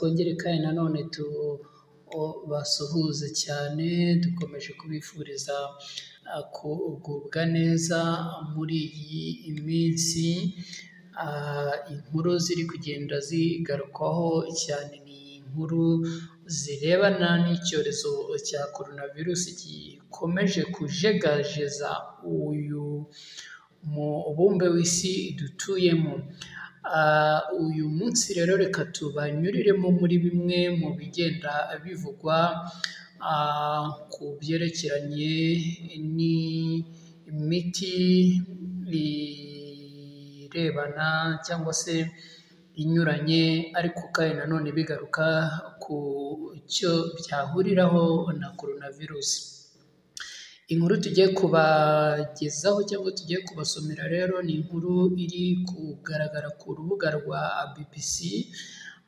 twongere kandi nanone tubasuhuze cyane, dukomeje kubifuriza kugubwa neza muri iyi minsi. Inkuru ziri kugenda zigarukwaho cyane ni inkuru zirebana n'icyorezo cya Korona virusi gikomeje kujegajeza uyu mubumbe w'isi dutuyemo. Uyu munsi rero reka tubanyuriremo muri bimwe mu bigenda bivugwa ku byerekeranye n'imiti irebana cyangwa se inyuranye, ariko kandi nanone bigaruka ku cyo byahuriraho na Korona virusi. Inkuru tugiye kubagezaho cyangwa tugiye kubasomera rero ni inkuru iri kugaragara ku rubuga rwa BBC,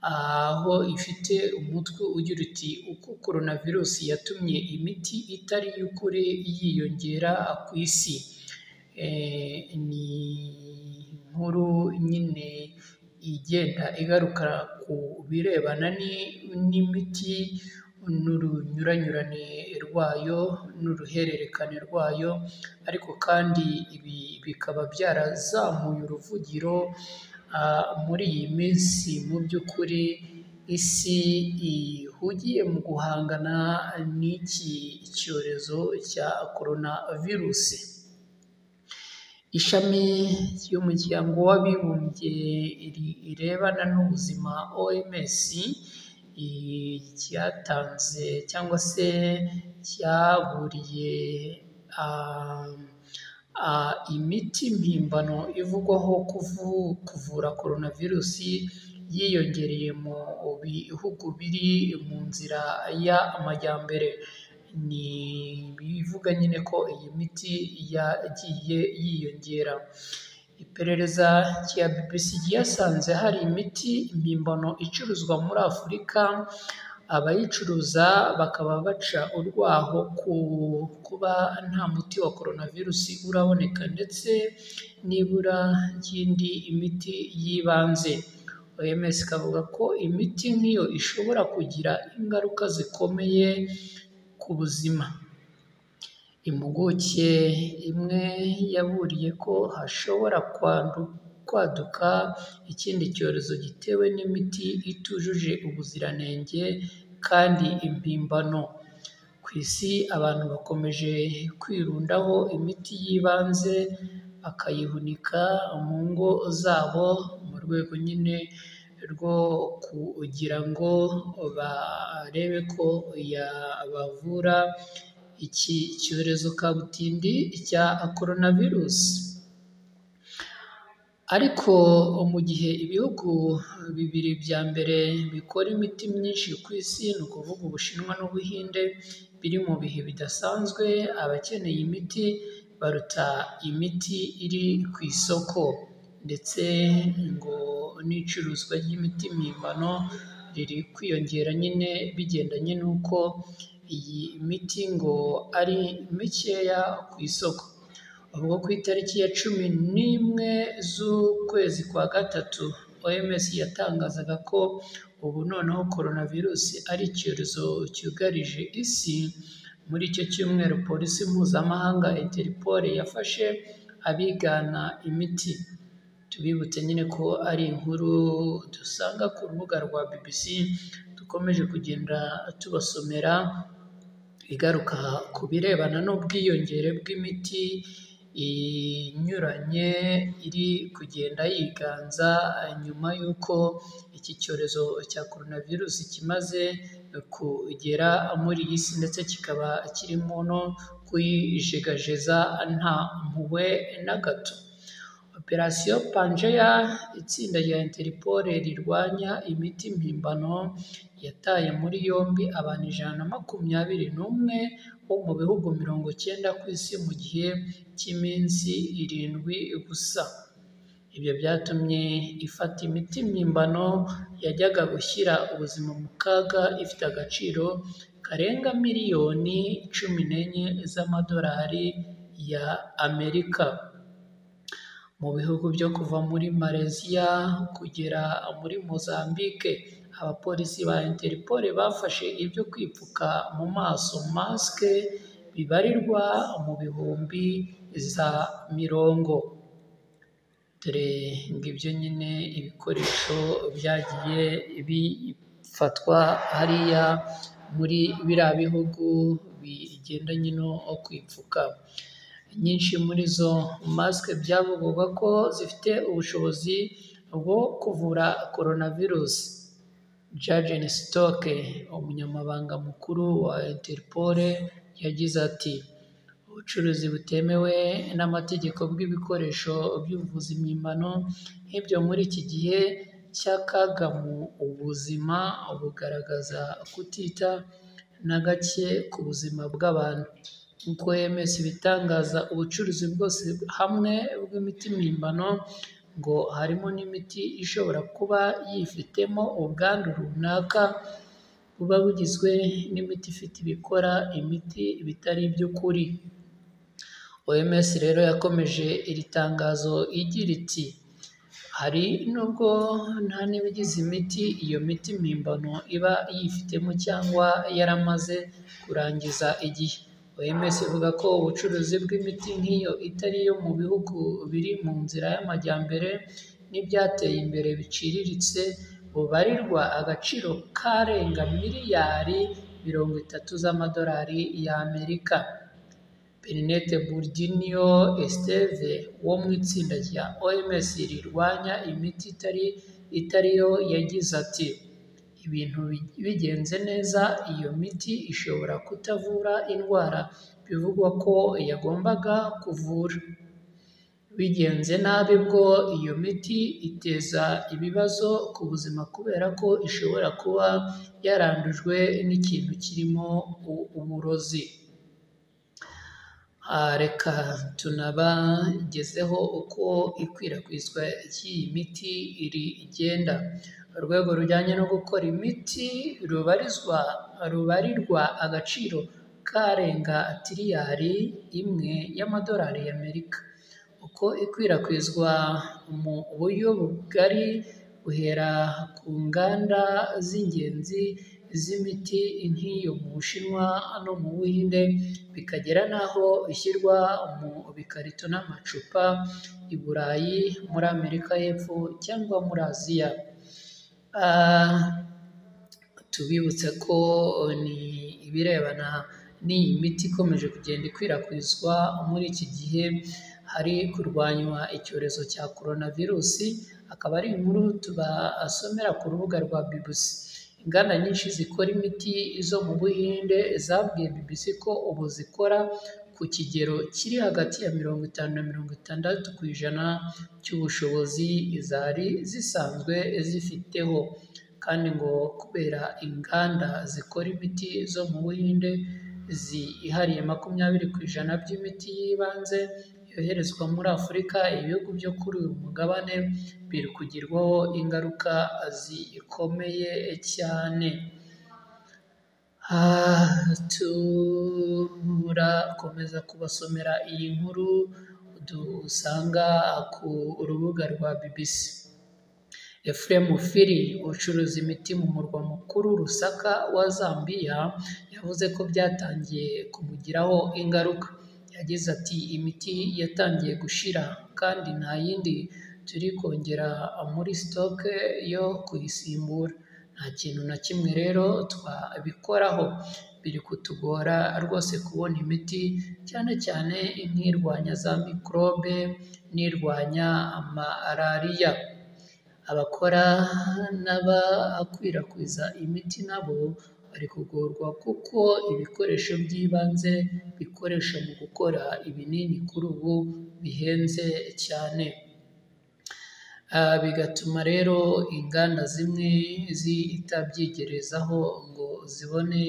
aho ifite umutwe ugira uti uko Korona virusi yatumye imiti itari iy'ukuri yiyongera ku isi. Ni inkuru nyine igenda igaruka ku birebana n'imiti n'urunyuranyurane rwayo n'uruhererekane rwayo, ariko kandi ibi bikaba byarazamuye uruvugiro muri iyi minsi. Mu by'ukuri isi ihugiye mu guhangana n'iki cyorezo cya Korona virusi. Ishami ry'umuryango w'abibumbye rirebana n'ubuzima OMS cyatanze cyangwa se cyaburiye imiti mpimbano ivugwaho kuvura Korona virusi yiyongereye mu bihugu biri mu nzira y'amajyambere. Ni ibivuga nyine ko iyi miti yagiye yiyongera. Iperereza rya BBC ryasanze hari imiti mpimbano icuruzwa muri Afurika, abayicuruza bakaba baca urwaho ku kuba nta muti wa Korona virusi uraboneka ndetse n'ibura ry'indi miti y'ibanze. OMS ikavuga ko imiti nk'iyo ishobora kugira ingaruka zikomeye ku buzima. Impuguke imwe yaburiye ko hashobora kwaduka ikindi cyorezo gitewe n'imiti itujuje ubuziranenge kandi impimbano. Ku isi abantu bakomeje kwirundaho imiti y'ibanze bakayihunika mu ngo zabo mu rwego nyine rwo kugira ngo barebe ko yabavura iki cyorezo kabutindi cya Korona virusi. Ariko mu gihe ibihugu bibiri bya mbere bikora imiti myinshi ku isi, ni ukuvuga Ubushinwa n'Ubuhinde, biri mu bihe bidasanzwe, abakeneye imiti baruta imiti iri ku isoko, ndetse ngo n'icuruzwa ry'imiti mpimbano riri kwiyongera nyine bigendanye n'uko iyi miti ngo ari mikeya ku isoko. Ubwo ku itariki ya 11 z'ukwezi kwa gatatu OMS yatangazaga ko ubu noneho Korona virusi ari icyorezo cyugarije isi, muri icyo cyumweru polisi mpuzamahanga Interpol yafashe abigana imiti. Tubibutse nyine ko ari inkuru dusanga ku rubuga rwa BBC, dukomeje kugenda tubasomera, igaruka ku birebana n'ubwiyongere bw'imiti inyuranye iri kugenda yiganza nyuma y'uko iki cyorezo cya Korona virusi kimaze kugera muri iyi si, ndetse kikaba kirimo no kuyijegajeza nta mpuhwe na gato. Operasiyo Pangeya, itsinda rya Interpol rirwanya imiti mpimbano, yataye muri yombi abantu 121 bo mu bihugu 90 ku isi mu gihe cy'iminsi 7 gusa. Ibyo byatumye ifata imiti mpimbano yajyaga gushyira ubuzima mu kaga ifite agaciro karenga miliyoni 14 z'amadolari ya Amerika. Mu bihugu byo kuva muri Malaysia kugera muri Mozambique, Abapolisi ba Interpol bafashe ibyo kwipfuka mu maso masike bibarirwa mu bihumbi za mirongo. Dore ngibyo nyine ibikoresho byagiye bifatwa hariya muri biriya bihugu bigendanye no kwipfuka. Nyinshi muri izo masike byavugwaga ko zifite ubushobozi bwo kuvura coronavirus. Jürgen Stock, umunyamabanga mukuru wa Interpol, yagize ati: "Ubucuruzi butemewe n'amategeko bw'ibikoresho by'ubuvuzi mpimbano nk'ibyo muri iki gihe cy'akaga mu buzima bugaragaza kutita na gake ku buzima bw'abantu." Nk'uko OMS ibitangaza, ubucuruzi bwose hamwe bw'imiti mpimbano ngo harimo n'imiti ishobora kuba yifitemo ubwandu runaka, buba bugizwe n'imiti ifite ibikora imiti bitari iby'ukuri. OMS rero yakomeje iri tangazo igira iti: "Hari nubwo nta n'ibigize imiti iyo miti mpimbano iba yifitemo cyangwa yaramaze kurangiza igihe." OMS ivuga ko ubucuruzi bw'imiti nk'iyo itari iyo mu bihugu biri mu nzira y'amajyambere n'ibyateye imbere biciriritse bubarirwa agaciro karenga miliyari 30 z'amadolari y'Amerika. Bernette Burdinho Esteve wo mu itsinda rya OMS rirwanya imiti itari yo yagize ati: "Ibintu bigenze neza, iyo miti ishobora kutavura indwara bivugwa ko yagombaga kuvura. Bigenze nabi bwo iyo miti iteza ibibazo ku buzima kubera ko ishobora kuba yarandujwe n'ikintu kirimo uburozi." Reka tunabagezeho uko ikwirakwizwa ry'iyi miti rigenda. Urwego rujyanye no gukora imiti rubarirwa agaciro karenga tiriyari 1 y'amadolari y'Amerika. Uko ikwirakwizwa mu buryo bugari buhera ku nganda z'ingenzi z'imiti nk'iyo mu Bushinwa no mu Buhinde, bikagera n'aho ishyirwa mu bikarito n'amacupa i Burayi, muri Amerika y'Epfo cyangwa muri Aziya. Tubibutse ko ni ibirebana n'iyi miti ikomeje kugenda ikwirakwizwa muri iki gihe hari kurwanywa icyorezo cya coronavirus, akaba ari inkuru tubasomera ku rubuga rwa BBC. Inganda nyinshi zikora imiti zo mu Buhinde zabwiye BBC ko ubu zikora ku kigero kiri hagati ya 50 na 60% cy'ubushobozi zari zisanzwe zifiteho, kandi ngo kubera inganda zikora imiti zo mu Buhinde zihariye 20% by'imiti y'ibanze yoherezwa muri Afurika, ibihugu byo kuri uyu mugabane biri kugirwaho ingaruka zikomeye cyane. Turakomeza kubasomera iyi nkuru dusanga ku rubuga rwa BBC. Ephraim Phiri ucuruza imiti mu murwa mukuru Lusaka wa Zambia, yavuze ko byatangiye kumugiraho ingaruka. Yagize ati: "Imiti yatangiye gushira kandi nta yindi turi kongera muri stock yo kuyisimbura. Nta kintu na kimwe rero twabikoraho. Biri kutugora rwose kubona imiti, cyane cyane nk'irwanya za mikorobe n'irwanya malariya." Abakora n'abakwirakwiza imiti nabo bari kugorwa kuko ibikoresho by'ibanze bikoresha mu gukora ibinini kuri ubu bihenze cyane. Bigatuma rero inganda zimwe zitabyigerezaho ngo zibone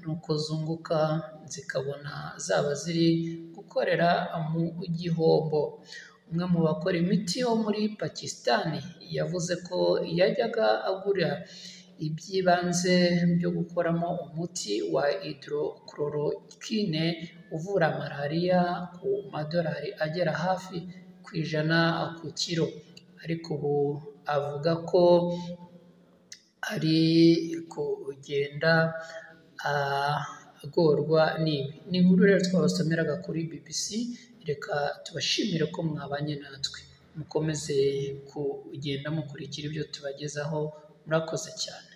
n'uko zunguka, zikabona zaba ziri gukorera mu gihombo. Umwe mu bakora imiti wo muri Pakistan yavuze ko yajyaga agura iby'ibanze byo gukoramo umuti wa hydrochloroquine uvura malariya ku madolari agera hafi ku 100 ku kiro, ariko ubu avuga ko ari kugenda agorwa n'ibi. Ni inkuru rero twabasomeraga kuri BBC, reka tubashimire ko mwabanye natwe, mukomeze kugenda mukurikira ibyo tubagezaho, murakoze cyane.